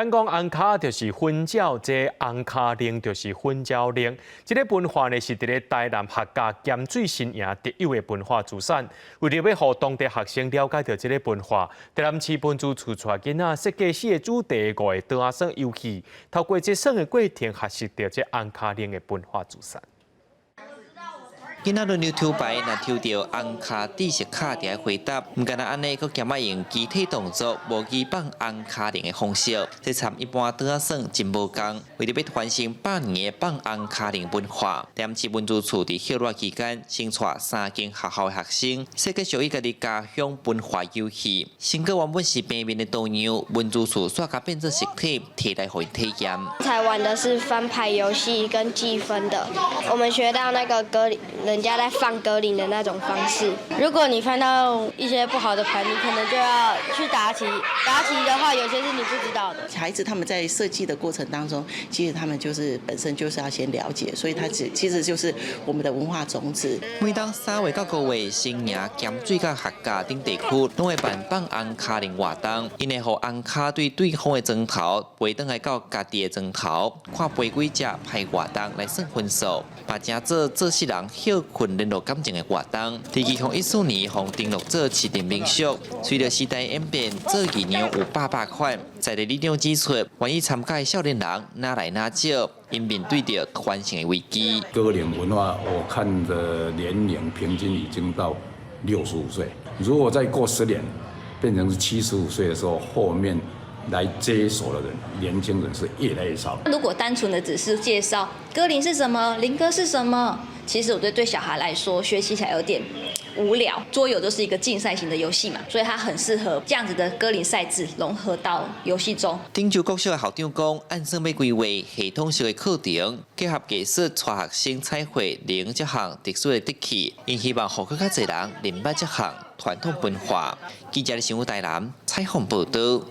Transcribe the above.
咱講紅跤就是薰鳥，這紅跤鈴就是薰鳥鈴。這个文化呢，是佇咧台南客家鹹水新營特有的文化資產。為著欲予當地學生了解著這个文化，台南市文資處帶囡仔設計四个主題五个桌仔耍遊戲，透過這耍的過程學習著這紅跤鈴的文化資產。囡仔輪流抽牌，若抽著紅跤知識卡，就愛回答。毋干焦按呢，閣兼愛用肢體動作模擬放紅跤鈴的方式。這參一般桌仔耍真無仝。為著欲傳承百年的放紅跤鈴文化，台南市文資處佇歇熱期間，先帶三間學校的學生設計屬於家己家鄉文化遊戲。成果原本是平面的圖樣，文資處煞共變做實體，提來予𪜶體驗。才玩的是翻牌遊戲跟計分的，我們學到那個歌。人家在放歌鈴的那種方式。如果你翻到一些不好的牌，你可能就要去答題。答題的話，有些是你不知道的。孩子他們在設計的過程當中，其實他們就是本身就是要先了解，所以他其實就是我們的文化種子。每當3月到5月，新營鹹水佮客家等地區，攏會辦放紅跤鈴活動，𪜶會予紅跤對對方的莊頭飛轉來到家己的莊頭，看飛幾隻拍活動來算分數，嘛成做做世人歇睏聯絡感情的活動。佇2014年，予登錄做市鎮民俗。隨著時代演變，做儀樣有百百款。在地里長指出，願意參加的少年人愈來愈少，𪜶面對著傳承的危機。歌鈴文化，我看的年齡平均已經到65歲。如果再過10年，變成是75歲的時候，後面來接手的人，年輕人是越來越少。如果單純的只是介紹歌鈴是什麼，鈴歌是什麼，其實我覺得對小孩來說學習起來有點無聊。桌遊就是一個競賽型的遊戲嘛，所以它很適合這樣子的歌鈴賽制融合到遊戲中。頂洲國小的校長講，按算欲規劃系統式的課程，結合藝術，帶學生彩繪鈴這項特殊的節氣，𪜶希望予閣較濟人認捌這項傳統文化。記者的新聞台南採訪報導。